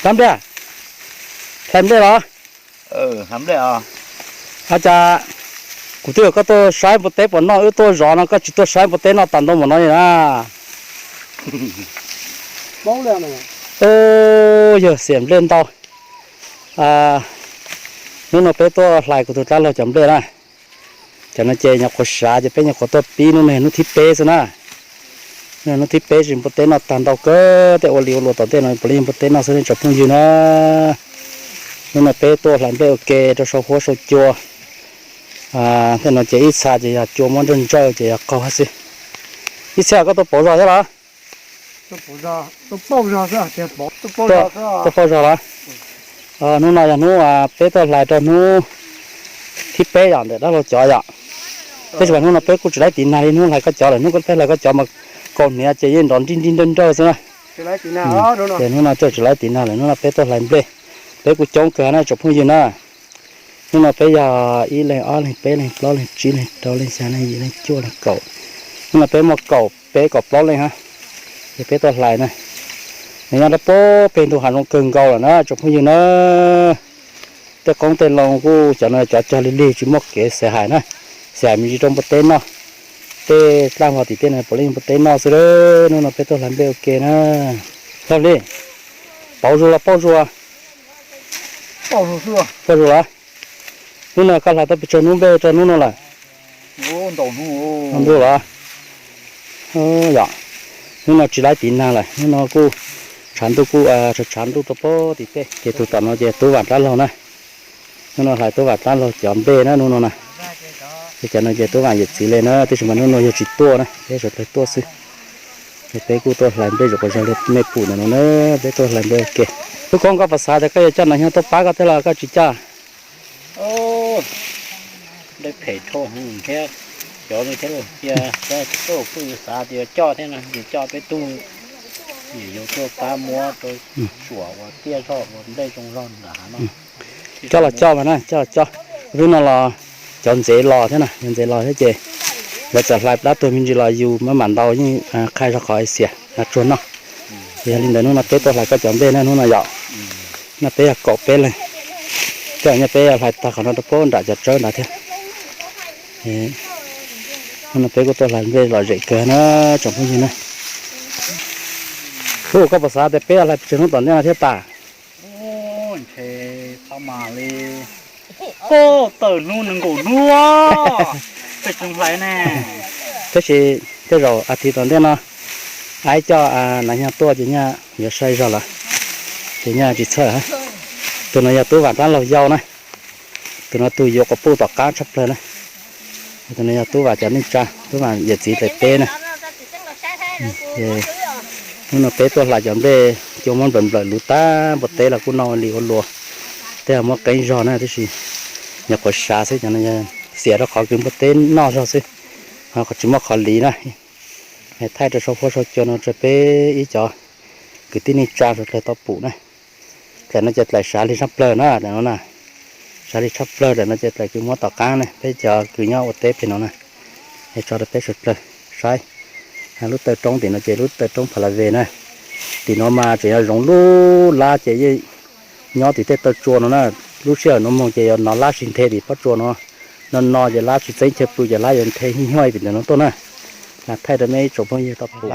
Rab nplej, hlais nplej los? Ab, cas kuv twb kom koj tuaj saib npua teb puas noj wb tuaj zov no koj tsis tuaj saib npua teb noj tag ntau npaum no li na. Yawg xiam nplej ntau. Hnub no peb tuaj hlais kuv tus dab laug cov nplej na. Cov no ces nyuam qhuav sav ces peb nyuam qhuav tuaj pib, hnub no yog hnub thib peb xwb na. Hnub thib peb tsis npua teb noj tag ntau kawg, tej ua li ua luas tom ntej no puav leej yog npua teb noj xwb nej tsoom phooj ywg na. Hnub no peb tuaj hlais nplej ua ke rau sau huab sau cua. Tej no ces ib txha ces yog cua muab ntsawj ntsawj ces yog qaug xwb. Ib txhia koj tuaj pauv zog thiab los? Tuaj pauv zog los? Hnub no yog hnub peb tuaj hlais rau hnub thib peb yom, ntawm dab laug cov yom. Tab sis mas hnub no peb kuj tsis laib tiv nag li hnub hlais koj cov lawm, hnub peb hlais koj cov mas kaus hniav ces yeej nrov nrij nrij nrawj nrawj xwb na. Ces hnub no coj tsis laib tiv nag lawm, hnub no peb tuaj hlais nplej. Peb kuj coob kawg na tsoom phooj ywg na. Hnub no peb yog ib leeg ob leeg peb leeg plaub leeg tsib leeg rau leej xya leej yim leej cuaj leej kaum. Hnub no peb muaj kaum peb kaum plaub leej hab. Ces peb tuaj hlais na. Nws nyob rau puag pem ntug hav zoov kawg nkaus lawm na tsoom phooj ywg na. Tej qoob tej loo kuj cov no cov cog lig lig tsis muaj kev xav hais na. Xav hais me ntsis rau npua teb noj. Tej dlaj hlo tim tej no puav leej npua teb noj xwb. Hnub no peb tuaj hlais nplej ua ke na. Laug Hli, pauv zus los pauj zus? Pauj zus los? Hnub no koj hlais tau pes tsawg hnub nplej rau hnub no lawm? Ntuj los? Yog, hnub no tsis laib tiv nag lawm, hnub no kuj tshav ntuj kuj tshav tshav ntuj rau puag tim tej. Ces tus tom no ces Tub Vam dab laug na. Hnub no hlais Tub Vam dab laug cov nplej na hnub no na. Ces cov no ces Tub Vam yawm txiv li na, tab sis mas hnub no yog tsis tuaj na, peb sawv daws tuaj xwb. Ces peb kuj tuaj hlais nplej zuj quas zog li mej pum ntawm no na, peb tuaj hlais nplej ua ke. Tub Koob, koj puas xav tias koj yuav coj Nais Nyog tuaj pab koj thiab los koj tsis coj? Nplej phem dhau heev thiab, cov li thiab cia, kuj xav tias yuav coj thiab na, yuav coj peb tug, yuav tuaj pab muab rau suam ua tiaj zog ua nplej zoo zog ntawm hav no. Coj los coj mas na, coj los coj. Hnub no los cov ntxev los thiab na, cov ntxev los thiab ces lawv txawm hlais plab tuag me ntsis los yus maj mam ntaus yeej qhai zog qhov xiam tsuag noj. Yog li ntawd hnub no peb tuaj hlais koj cov nplej na hnub no yom. No peb yog kaum peb leeg, tej zaum nyob peb hlais tag qhov no rau puag nram cov tsawb ntawd thiab. Hnub no peb kuj tuaj hlais nplej lom zem kawg na tsoom phooj ywg na. Hu, koj puas xav tias peb hlais pes tsawg hnub tom ntej no thiab tas? Ntshe tau mas li kaum tawm hnub nees nkaum hnub peb tseem hlais ne. Tab sis tej zaum as thiv tom ntej no, aib coj Nais Nyog tuaj ces nyaj yuav sai zog lawm, ces nyaj tsis txhawj. Tus no yog Tub Vam dab laug yau na, tus no tus yuav quas puj tom qab tshaj plaws na. Tus no yog Tub Vam cov neej tsa, Tub Vam yawm txiv daim teb na. Hnub no peb tuaj hlais cov nplej cua muab nplawm nplawm luv tag, npua teb los kuj noj ua li ua luas, tej muab qeeb zog na, tab sis nyuam qhuav sav xwb, cov no yog xiam rau qhov kws npua teb noj zog xwb, ho tsis muaj qhov liv na. Thaij rau sau huab sau cua no rau peb ib cov kwv tij neej tsa sawv daws tau pum na. Daim no ces daim sav li tshaj plaws na, daim no na, sav li tshaj plaws, daim no ces daim kws muab tom qab na, peb cov kws nyob ua teb pem no na, es tso rau peb sawv daws saib. Lub taw roob tim no ces lub taw roob Pha La Ve na, tim no mas tseem yog zoov lub lab ces yeej nyob tim tej taw tsua no na. Lub sij hawm no moog ces yuav nov lab tsis nthe tim pob tsua no, no no ces lab tsis txeeb chaw pw ces lab yuav nthe hib huaj tim ntawm no tuaj na. Thaij rau mej ib tsoom phooj ywg tau pum,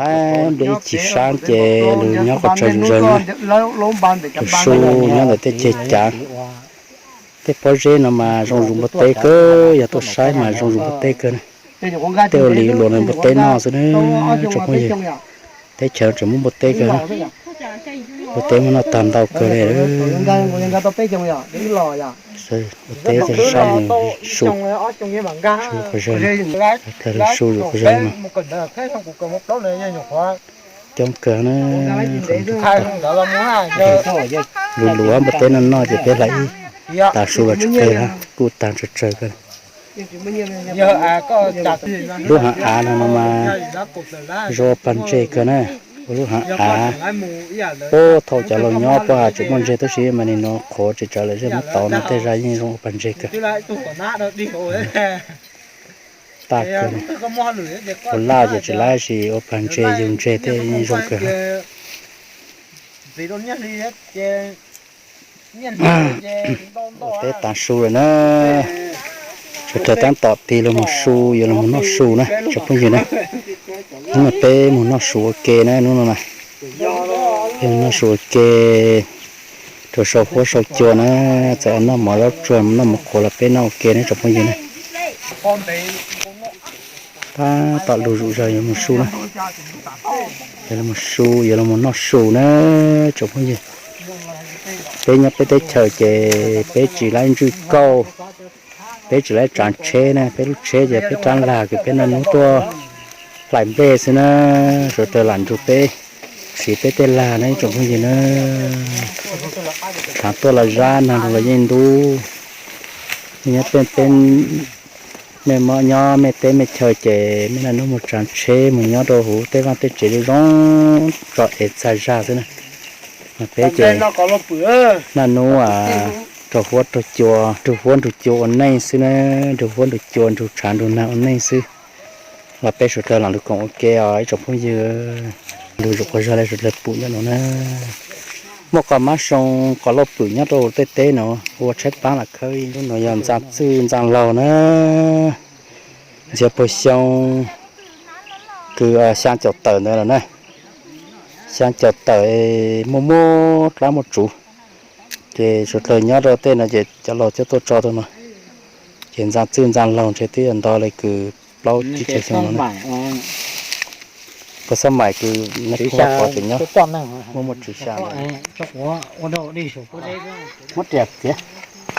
nplej ib chim sab ces lug nyob qhov tsaws ntsaws na, lug su nyob ntawm tej ceg cav. Tej pob zeb no mas zoo zus npua teb kawg, yog tuaj saib mas zoo zus npua teb kawg na. Tej ua li luas no npua teb noj xwb na, tsoom phooj ywg. Teb chaws tseem muaj npua teb kawg, npua teb muaj noj tag ntau kawg li. Npua teb sab mus su, su quas zawg, su quas zawg no. Coob kawg na, luv luv npua teb no noj ces peb hlais ib tas su los tsis qe na, kuj tag tsawg tsawg kawg. Lub haav av no no mas zoo ua pag ntseg kawg na. Ua lub haav av, puag thaum cov laus nyob puag ha tseem muaj ntseg tab sis mas nim no qhuav tsis tsawv lawm, zej muab tauv no tej zag yeej zoo ua pag ntseg kawg. Tag kawg, ua laj ces tsis lab sis ua pag ntseg yug ntseg tej yeej zoo kawg. Peb tav su lawm na, sawv daws tab tom tig los mus su, yuav los mus noj su na tsoom phooj ywg na. Hnub no peb mus noj su ua ke na, hnub no na, peb mus noj su ua ke rau saum huab saum cua na, txawm noj mov zaub tsuag noj mov qhuav los peb noj ua ke na tsoom phooj ywg na. Tab tom lug zuj zus yuav mus su na, yuav los mus su, yuav los mus noj su na tsoom phooj ywg. Peb nyob peb teb chaws ces peb tsis laib ntswj kauj, peb tsis laib tsav tsheb na, peb lub tsheb ces peb rab lag kws peb naj nub tuaj hlais nplej xwb na, sawv daws lam nrug peb siv peb tej lag na ib tsoom phooj ywg na. Tshaav tuaj los zab, nag los yeej ntub. Nyob peb, peb mej mob nyob mej teb mej chaw ces mej naj nub mus tsav tsheb mus nyob rau huv tej vaaj tej tsev zoo zoo tso ev txag zag xwb na. Peb ces naj nub rau huab rau cua, nrug huab nrug cua ua neej xwb na, nrug huab nrug cua nrug tshaav nrug nag ua neej xwb. Los peb sawv daws lam lug koom ua ke os ib tsoom phooj ywg. Lug zuj zus quas zog le sawv daws pum nyob nuav na. Muaj qhov mab soo qos lauj pwm nyob rau tej teb nuav ua tshaib plab lam khawb, lub nuav yog ntxa txwj ntxa laug na. Ntxiv puag xyoo kws xyaa caum tawm ntawd lawm na, xyaa caum tawm muaj muaj dlaab muaj tsuv, ces sawv daws nyob rau tej no ces cov laug coj tuaj tso rau no, ces ntxa txwj ntxa laug ntshe twb yog ntog le kws plaub tsib caug xyoo no na. Puag xab mais kws neb pheej pov tseem nyob, muaj muaj tswv xya. Muab riam txiav,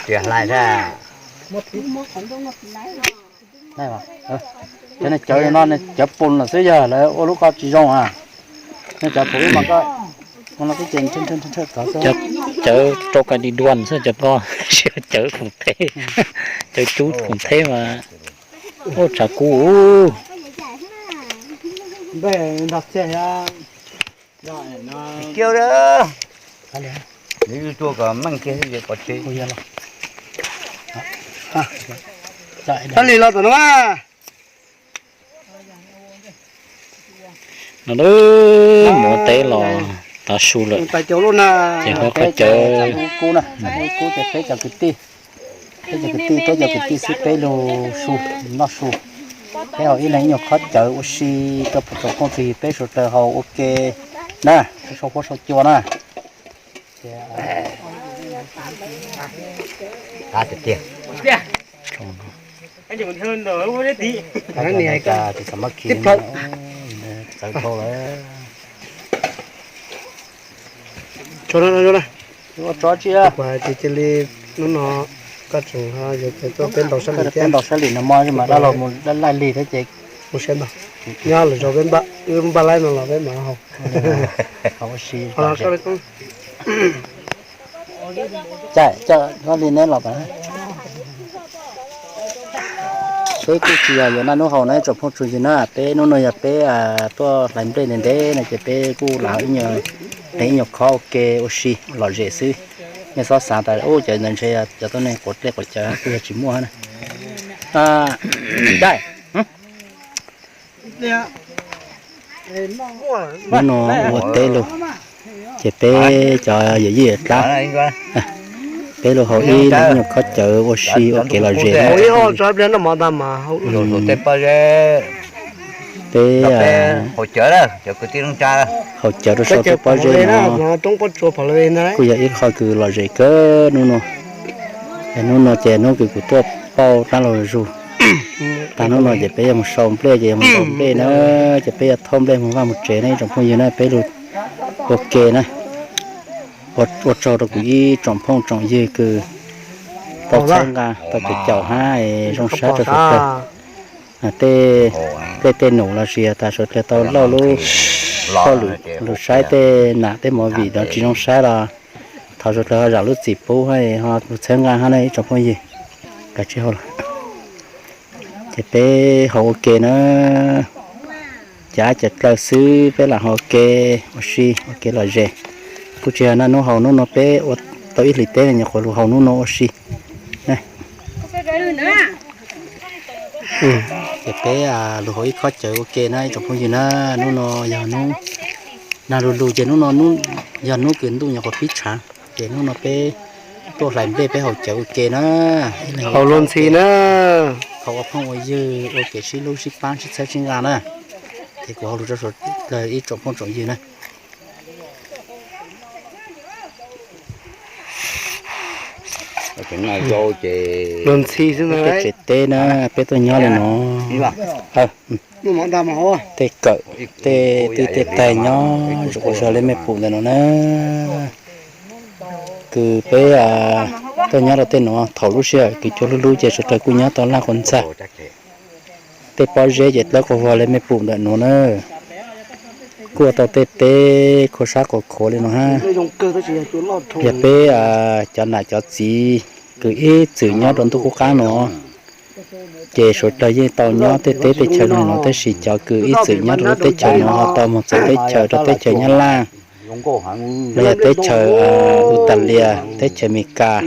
riam hlais a. Cov no cawv pum lawm xwb yog lawv ua lub qhov tsis zoo a. Nej cov pum ib mas koj ua no twb ces ntshe ntshe ntshe tov xwb. Cawv rau kas dis duas xwb cov koj, cawv khoom theb, cawv cub khoom theb mas ua tshav kub. Kiag, nws yuav tuaj kom meej kiag pov tseg. Txhob li los tom no. No, mus teb los tav su lawm, ces hov qhov cawv. Kub na, kub ces peb cov kwv tij, peb cov kwv tij, peb cov kwv tij xwb peb lug su, noj su. Peb haus ib leeg ib nyuag khob cawv ua si rau tsoom phooj tsoom ywg peb sawv daws haus ua ke na, sau huab sau cua na. Ua tso tsi, cia li hnub no koj tseem yuav tuaj peb ntaus sab lim thiab, peb ntaus sab lim no mog mas dab laug mus dab laij lig thiab ces mus sab ntaus. Nyob lwm zaus peb npaj, wb npaj laib no los peb mam haus. Caij, coj li neb los. Peb kuj tsis yog yuav naj nub haus na tsoom phooj tsoom ywg na, peb hnub no yog peb tuaj hlais nplej ntev ntev no ces peb kuj lam ib nyuag khob ua ke ua si lom zem xwb. Nej txhob xav tas ub cov ntawd ntshe cov tuab neeg quav dlej quav cawv, kuj yog tsis muaj na. Caij, hnub no ua teb lug, ces peb cov yawm yij dlaab, peb lug haus ib leeg nyuag khob cawv ua si ua kev lom zem. Peb haus cawv rau saum tej pob zeb no, kuj yog ib qho kws lom zem kawg hnub no. Hnub no ces hnub kws kuv tuaj pauj dab laug zug. Tag hnub no ces peb yuav mus sau nplej ces yuav mus ntaus nplej na, ces peb yuav thauj nplej mus vaj mus tsev na ib tsoom phooj ywg na, peb lug ua ke na. Ua tsaug rau kuv ib tsoom phooj tsoom ywg kws tau txhawb nqa tau caum caum hab zoo saib rau sawv daws. Tej, tej num los sis tas sawv daws tau lauj lub hauj lwm lug saib tej nam tej movie los tsis zoo saib los thov sawv daws ho zam lub txim pub ho lug txhawb nqa hab na ib tsoom phooj ywg. Kav tsij haus lawm. Ces peb haus ua ke na, cav dlaws xwb peb lam haus ua ke ua si ua kev lom zem. Kuj tsis yog naj nub haus, hnub no peb ua tau ib hlis teb nyuam qhuav lug haus hnub no ua si. Ces peb lug haus ib khob cawv ua ke na ib tsoom phooj ywg na, hnub no yog hnub Nag lug lug ces hnub no yog hnub kws ntuj nyuam qhuav pib tshav, ces hnub no peb tuaj hlais nplej peb haus cawv ua ke na. Haus luag ntxhi na. Thaum ua phooj ua ywg ua kev sib hlub sib pab sib txhawb sib nqa na. Ces kuv hais lus rau sawv daws ib tsoom phooj tsoom ywg na. Luag ntxhi xwb na. Peb tsev teb na, peb tuaj nyob li no. Tej kawm, tej twj tej taig nyob zuj zus li mej pum ntawm no na. Kws peb tuaj nyob rau tej nuav thaum lub sij hawm kws cua hlub hlub ces sawv daws kuj nyob tau laj quas ntxag. Tej pob zeb ces dlawb quas vog li mej pum ntawm nuav na. Kuj ua tau tej teb khuab sab quas khuav li no hab. Yog peb cov nam cov txiv kws ib txwm nyob rau ntuj qub qab no, ces sawv daws yeej tau nyob tej teb tej chaw no no, tab sis cov kws ib txwm nyob rau lub teb chaws no ho tau moog txawv teb chaws rau teb chaws Nyab Laj, los yog teb chaws Australia, teb chaws Amelikas,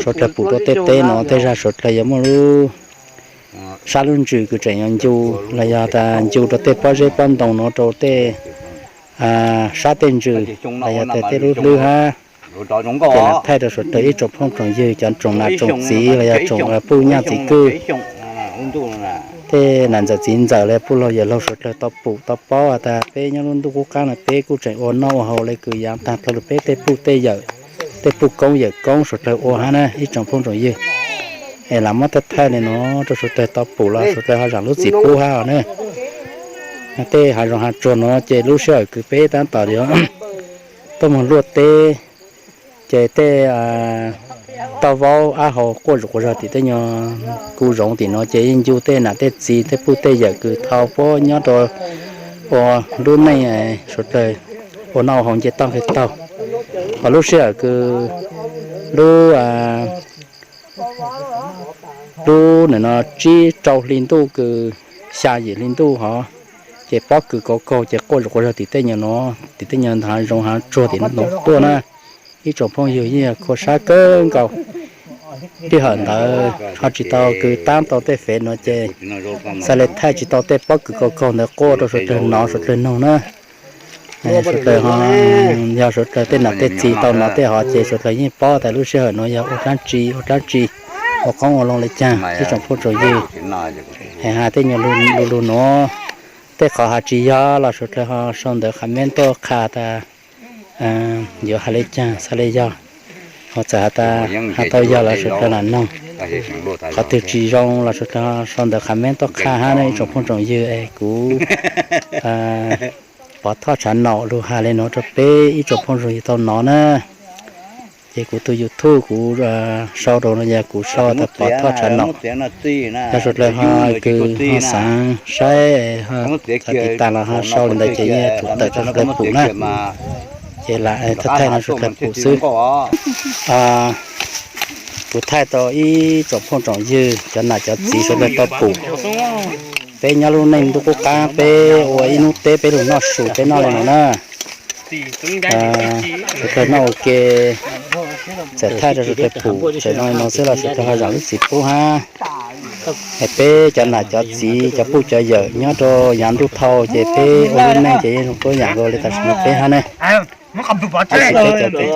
sawv daws pum rau tej teb no tej zag sawv daws yuav muaj lub sab lub ntsws kws tseem yuav ncu, los yog tas ncu rau tej pob zeb pob ntoo no rau tej sab tej ntsws, los yog tas tej lub hlwb hab. Ces lam thaij rau sawv daws ib tsoom phooj tsoom ywg cov tsoom nam tsoom txiv los yog tsoom puj nyaj txiv kwj, tej nam ntxawm txiv ntxawm los yog puj laug yawm laug sawv daws tau pum tau paub has tas peb nyob lub ntuj qub qab no peb kuj tseem ua noj ua haus le kws yaav taag plawg lug peb tej puj tej yawm, tej puj koob yawm koob sawv daws ua hab na ib tsoom phooj tsoom ywg. Es lam muab thaij thaij li no rau sawv daws tau pum los sawv daws ho zaam lub txim pub hab os na. Tej hav zoov hav tsuag no ces lub sij hawm kws peb tab tom tuaj moog luaj teb, ces tej toj vaub ab hau quaj zom quas zog tim tej nyuag kuv zoov tim no ces yeej ncu tej nam tej txiv tej puj tej yawm kws thau puab nyob rau ua lub neej sawv daws ua noj ua haus nce toj nqeg taug. Ho lub sij hawm kws lub lub nim no tsib rau hli ntuj kws xya yim hli ntuj hov, ces pob kws kauv kaug ces quaj zom quas zog tim tej nyuag no, tim tej nyuag hav zoov hav tsuag tim no tuaj na. Ib tsoom phooj ywg yeej yog khuab sab kawg nkaus. Tej hawm ntawd ho tsis tau kws tab tau tej fev no ces xaav le thaij tsis tau tej pob kws kauv kaug ntawd quaj rau sawv daws nov sawv daws noog na. Sawv daws ho yog sawv daws tej nam tej txiv tau nov tej hov ces sawv daws yeej paub tas lub sij hawm no yog ua dlaab tsi ua dlaab tsi, ua qoob ua loo le caag ib tsoom phooj tsoom ywg. Es has tej nyuag lug lug nuav, tej qhov has tsis yog los sawv daws ho sau ntawv comment tuaj qha tas yuav has le caag xaav le yog, ho txawm has tas has tau yog los sawv daws lam noog. Qhov twg tsis zoo los sawv daws sau ntawv comment tuaj qha hab na ib tsoom phooj tsoom ywg es kuv Pov Thoj Tshav Naum lug has le nuav rau peb ib tsoom phooj ywg tau nov na. Ces kuv tus YouTube kuv sau rau no yog kuv sau tas Pov Thoj Tshav Naum. Yog sawv daws ho kws ho xaav saib, xaav tiv tas los ho sau li ntawd ces yeej tsum tawm rau sawv daws pum na. Ces lam thaij thaij no sawv daws pum xwb. Kuv thaij tau ib tsoom phooj tsoom ywg cov nam cov txiv sawv daws tau pum. Peb nyob lub neej ntuj qub qab peb ua ib hnub teb peb lug noj su peb noj li no na. Sawv daws noj ua ke, txawm thaij rau sawv daws pum txawm no li no xwb los sawv daws ho zaam lub txim pub hab. Es peb cov nam cov txiv cov puj cov yawm nyob rau yaav ntuj thau ces peb ua lub neej ces yeej zoo tuab yaam nkaus li tam sim no peb hab ne. Tab sis peb cov kwv cov tij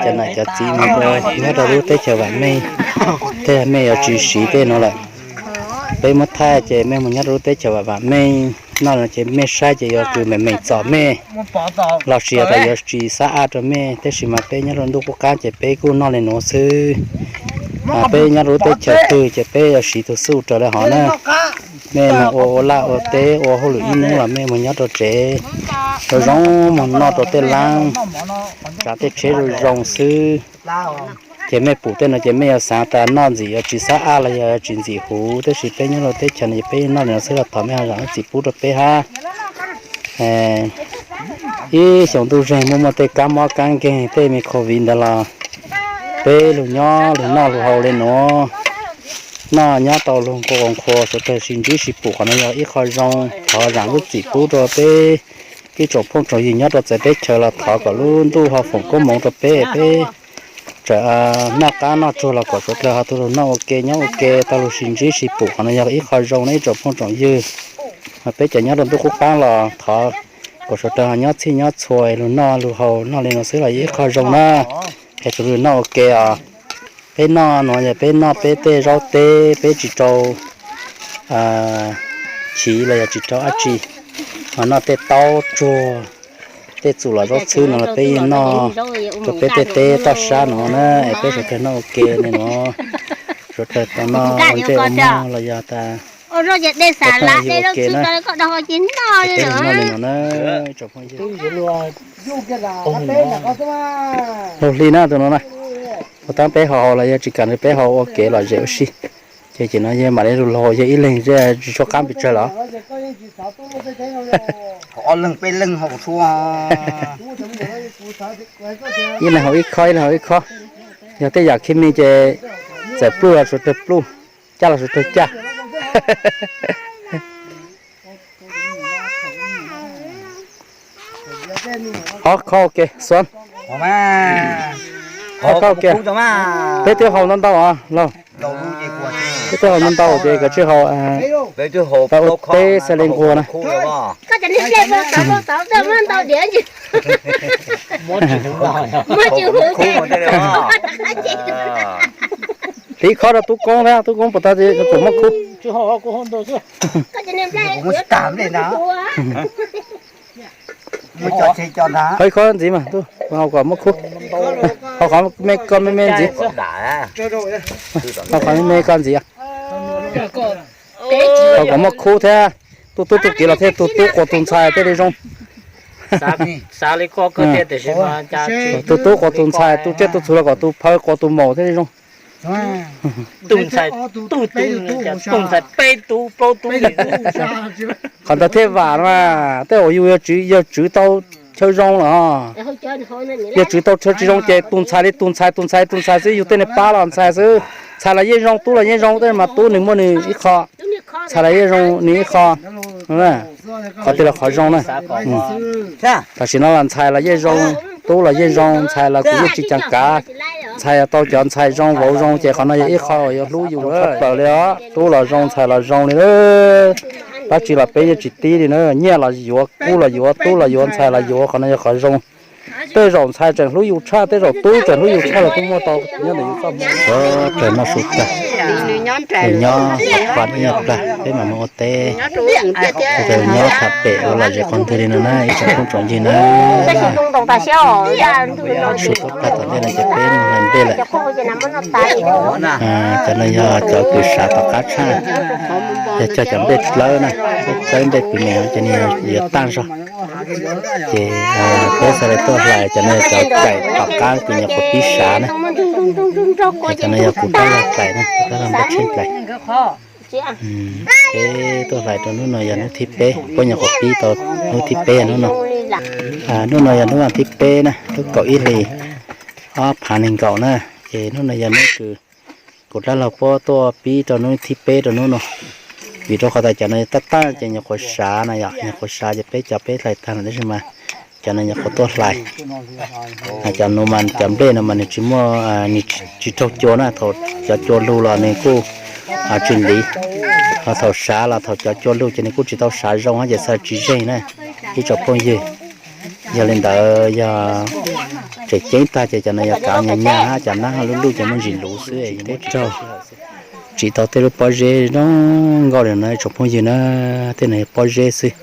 cov nam cov txiv nyob rau lub teb chaws vam meej, tej mej yuav tsis siv tej no lawm. Peb muab thaij ces mej mus nyob rau lub teb chaws vam vam meej, noj ces mej saib ces yuav kws meem meem txom mej. Lossis tas yuav tsis xab aj rau mej, tab sis mas peb nyob rau ntuj qub qab ces peb kuj noj li nuav xwb. Peb nyob rau lub teb chaws twg ces peb yuav siv tug xuj raws li hov na. Mej mus ua ua laj ua teb ua hauj lwm ib hnub los mej mus nyob rau tsev zoo zoo, mus noj rau tej laab, tsav tej tsheb zoo zoo xwb. Ces mej pum tej no ces mej yuav xaav tas noj ntxim yuav tsis xab aj los yog tsis ntxim huv, tab sis peb nyob rau teb chaws no ces peb noj li no xwb los thov mej ho zaam lub txim pub rau peb hab. Ib xyoo ntuj zeeg muaj muaj tej kab mob kab nkeeg tej me covid ntawd los peb lug nyob lug noj lug haus li nuav, noj nyob tau lug nqua nqhua sawv daws sib ntsib sib pum, qhov no yog ib qho zoo, thov zaam lub txim pub rau peb ib tsoom phooj tsoom ywg nyob rau txawv teb chaws los thov kom lub ntuj ho foom koob hmoov rau peb, peb txawm noj qab noj tsuag los kom sawv daws ho tau lug noj ua ke nyob ua ke tau lug sib ntsib sib pum, qhov no yog ib qho zoo na ib tsoom phooj tsoom ywg. Peb cov nyob rau ntuj qub qab los thov Kuv suav dlawg nyob txhij nyob txhua lug noj lug haus noj li no xwb los yog ib qho zoo na. Es sawv daws noj ua ke os. Peb noj nuav yog peb noj peb tej zaub teb, peb tsis rau chiv los yog tsis rau dab tsi, ho noj tej taub tsuag, tej txuas los zaub txhwb no los peb yeej noj rau peb tej teb toj sab no na. Es peb suav dlawg noj ua ke li no, suav dlawg tau noj ua ntsej ua muag los yog tas ua ke na. Peb noj li no na, tsoom phooj ywg. Laug hli na tus no na, puas tab peb haus los yog tsis kam nrog peb haus ua kev lom zem ua si. Ces ces no yog mam li lug laug yog ib leeg tsis tshua qab pes tsawg los. Ib leeg haus ib khob, ib leeg haus ib khob. Yog tej yam khib me ces txawm pluj los suav dlawg pluj, caj los suav dlawg caj. Hov, khob ua ke, xuav. Hov, khob ua ke. Peb twb haus ntau ntau os laug. Peb twb haus ntau ntau ces koj tsis haus tau ua teb xav li nquag na. Hliv khob rau tub koob thiab, tub koob puas tau, kuv muaj khub. Haus ib khob ntxiv mas, haus kom muaj khub. Haus qhov me koj me me ntxiv. Haus qhov me me koj ntxiv. Haus kom muaj khub thiab. Tub tub tub kiv los thiaj tu tub quas tu ntxhais thiaj li zoo. Tub tub quas tu ntxhais, tu tsiaj tu txhu los kom tu phawj quas tu maum thiaj li zoo. Qhov ntawd thiaj vam mas tej uas yus yog tswv tau chaw zoo los, yog tswv tau chaw tsis zoo ces tu ntxhais li tu ntxhais, tu ntxhais tu ntxhais xwb, yus tej niag pab los ntxhais xwb. Ntxhais los yeej zoo, tub los yeej zoo, tab sis mas tub nws muaj nws ib qho, ntxhais los yeej zoo nws ib qho. Qhov twg los qhov zoo na. Tam sim no los ntxhais los yeej zoo, tub los yeej zoo, ntxhais los kuv yeej tsis cav kav. Ntxhais tau cov ntxhais zoo vauv zoo ces qhov no yog ib qho uas yuav hlub yus tshaj plaws li os. Tub los zoo, ntxhais los zoo li. Dab tsi los peb yeej tsis tib li na, nyiaj los yuav, kub los yuav, tub los yuav, ntxhais los yuav, qhov no yog qhov zoo. Tej zaum ntxhais tseem hlub yus tshaj, tej zaum tub tseem hlub yus tshaj los kuj muaj tau nyob ntawm yus txoj hmoo. Nws nyob pab ib nyuag plag peb mam mus ua teb. Nyob tham pem ua lom zem qhov twg li no na ib tsoom phooj tsoom ywg na. Su tuab plag tom ntej no ces peb mus hlais nplej lawm. Cov no yog cov kws sav tom qab tshaj, yog cog cov nplej dlawb na, dlawb nplej kws me ces nws yuav tag zog. Ces peb xav li tuaj hlais cov no yog cov caim tom qab kws nyuam qhuav pib sav na. Cov no yog kuv rab laug hlais na, rab laug nplej tsheeb hlais. Peb tuaj hlais rau hnub no yog hnub thib peb, puab nyuam qhuav pib tau hnub thib peb hnub no. Hnub no yog hnub thib peb na, lub kaum ib hlis ob phav nees nkaum na. Ces hnub no yog hnub kws kuv dab laug puab tuaj pib rau hnub thib peb rau hnub no. Vim rau qhov tas cov no yog tab tag ces nyuam qhuav sav na yom, nyuam qhuav sav ces peb cov peb hlais tag lawm tab sis mas cov no nyuam qhuav tuaj hlais. Cov no mas cov nplej no mas nws tsis muaj, nws tsis raug cua na, thaum cov cua lug los nws kuj tsis ntiv. Ho thaum sav los thaum cov cua lug ces nws kuj tsis tau sav zoo ces xav tsis zeeg na ib tsoom phooj ywg. Yog li ntawd yog tseem ceeb tag ces cov no yog kav nyag nyag hab cov nab ho lub luj ces muaj ntsis luv xwb. Tsis tau tej lub pob zeb zoo nkauj li no ib tsoom phooj ywg na, tej no yog pob zeb xwb.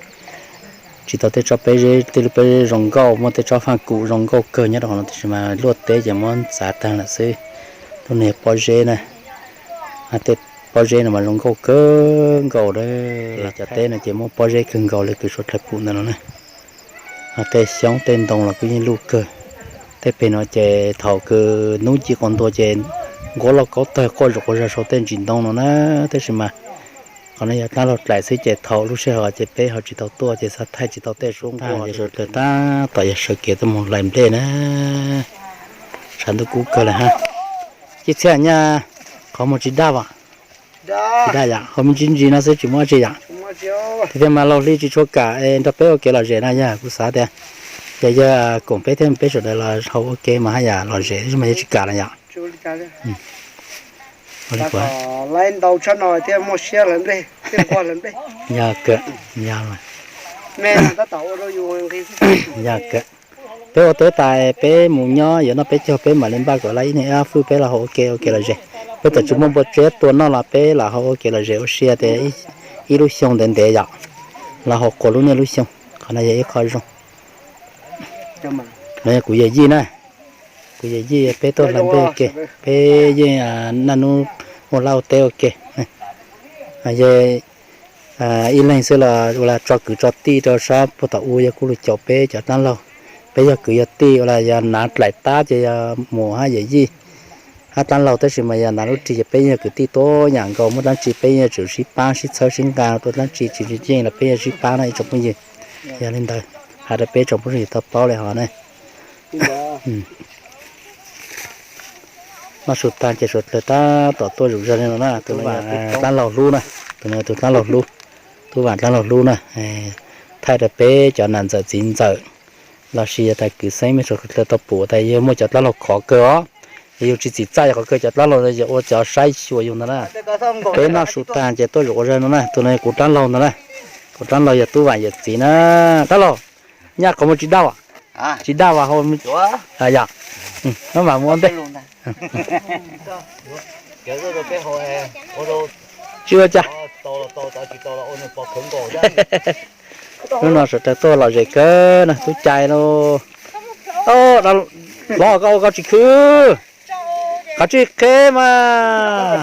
Tsis tau tej tsob peb zeb, tej lub pob zeb zoo nkauj, muaj tej tsob faj kum zoo nkauj kawg nyob rau qhov no tab sis mas luaj teb ces muab ntxav tag lawm xwb. Lub no yog pob zeb na, tej pob zeb no mas zoo nkauj kawg nkaus li. Cov teb no ces muaj pob zeb kawg nkaus li kws suav dlawg pum ntawm no na. Tej xyoob tej ntoo los kuj yeej luj kawg. Tej peg no ces thaum kws hnub ci quas ntua ces nquab lauj kaub tawg quaj zom quas zog saum tej ntsis ntoo no na, tab sis mas qhov no yog dab laug dlaim xwb ces thaum lub sij hawm ces peb ho tsis tau tuaj ces xav thaij tsis tau tej suab nquab. Sawv daws tab tom yog sawv kev tuaj mus hlais nplej na. Tshav ntuj kub kawg lawm hab. Ib txhia nyaj qhov muag tsis dag as? Tsis dag yom, qhov me ntsis ntsis no xwb tsis muaj dab tsi yom. Tiag tiag mas laug hli tsis tshua kam nrog peb ua kev lom zem na yog kuv xav tias yog yog koom peb thiab peb sawv daws los haus ua ke mas haj yam lom zem tab sis mas yog tsis kam na yom. Yog, yog, Yog, peb ua teb tas peb mus nyob yuav noj peb caug peb mam li npaj kom laj ib niag ib ob fwj peb los hau ua ke ua ke los zem. Peb txawm tsis muaj npua tseb tua noj los peb los hau ua ke los zem ua si tias ib lub xyoo ntev ntev yom, los hau quas lub niaj lub xyoo. Qhov no yog ib qho zoo. Kuv yawm yij na, kuv yawm yij peb tuaj hlais nplej ua ke, peb yeej naj nub ua laj ua teb ua ke. Ib leeg xwb los ua los tso kwv tso tij rau sab puag tom ub yog kuj lug caum peb cov dlaab laug. Peb yog kwv yog tij ua los yog nav dlaim tab ces yog mus hab yawm yij hab dlaab laug, tab sis mas yog nav lub rig ces peb yog kwv tij tuab yam nkaus, muaj dlaab tsi peb yeej tsum sib paab sib txhawb sib nqaa, ua dlaab tsi tsis yeej los peb yeej sib paab na ib tsoom phooj ywg. Yog li ntawd, has rau peb tsoom phooj ywg tau paub li hov na. Noj su tag ces suav dlawg tab tom tuaj zom zaws li no na, tus dlaab laug hlub na, tus no tus dlaab laug hlub, tub vaam dlaab laug hlub na, thaij rau peb cov nam ntxawm txiv ntxawm lossis yog tas kwv xeeb mej suav dlawg tau pum tas yog muaj cov dlaab laug khov kawg os, yog yus tsis txim txaj yog qhov kawg cov dlaab laug yog ua cov saib xyuas yus ntag na. Peb noj su tag ces tuaj zom ua zaws no na, tus no yog kuv dlaab laug ntag na, kuv dlaab laug yog tub vaam yawm txiv na. Dlaab laug, nyaj qhov muag tsis daj, tsis daj as hau, yog, maj mam mus ua ntej. Tsis ua cas. Hnub no sawv daws tuaj lom zem kawg na, tub cai lauj. Lov, koj ua koj tsis khwv, qhov tsis qheb mas.